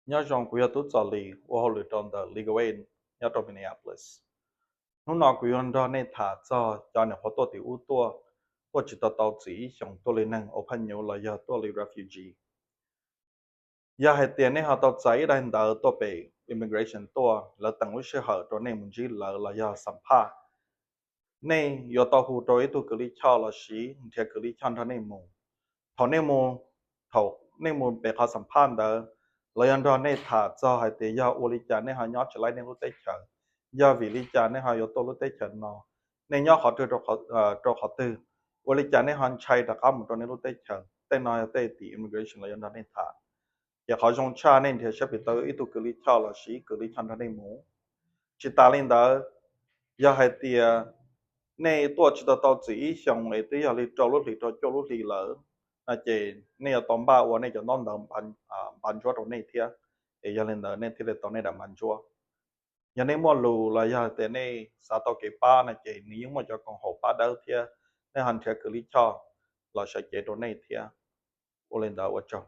Nyob zoo, kuv yog Tub Txos Lis, ua hauj lwm rau ntawm Legal Aid nyob rau Minneapolis. Hnub no kuv yuav nrog nej tham txog cov nyuam qhuav tuaj tim ub tuaj, tuaj tsis tau tau txim ib xyoos, tuaj li neeg ua phaj nyuv los yog tuaj li refugee. Yog hais tias nej ho tau txais ib daim ntawv tuaj pem immigration tuaj, lawv teem lub sij hawm rau nej mus ntsib lawv los yog xam phaj, nej yuav tau hu rau ib tug kws lij choj los sis nrhiav kws lij choj nrog nej mus. Thaum nej mus, thaum nej mus pem qhov xam phaj ntawd, lawv yuav nrog nej tham txog hais tias yog ua li cas nej ho nyob tsis laib nej lub teb chaws, yog vim li cas nej ho yuav tuaj lub teb chaws no, nej nyob qhov twg rau qhov twg, ua li cas nej ho ntshai rov qab mus rau nej lub teb chaws. Tej no yog tej tim immigration lawv yuav nrog nej tham. Ces qhov zoo tshaj nej nrhiav sab pis tau ib tug kws lij choj los sis ib kws lij choj nrog nej mus. Tsis tas li ntawd, yog hais tias nej tuaj tsis tau tau txim ib xyoos es twb yog li rau lub hlis rau cuaj lub hlis lawm no ces nej yuav tau npaj ua nej cov ntaub ntawv npav ntsuab rau nej thiab, es yog li ntawd nej thiaj li tau nej daim npav ntsuab. Yog nej muaj lus los yog tias nej xav tau kev pab no ces nws yeej muaj cov koom haum pab dawb thiab, nej ho nrhiav kws lij choj los sawv cev rau nej thiab. Ua li ntawd ua tsaug.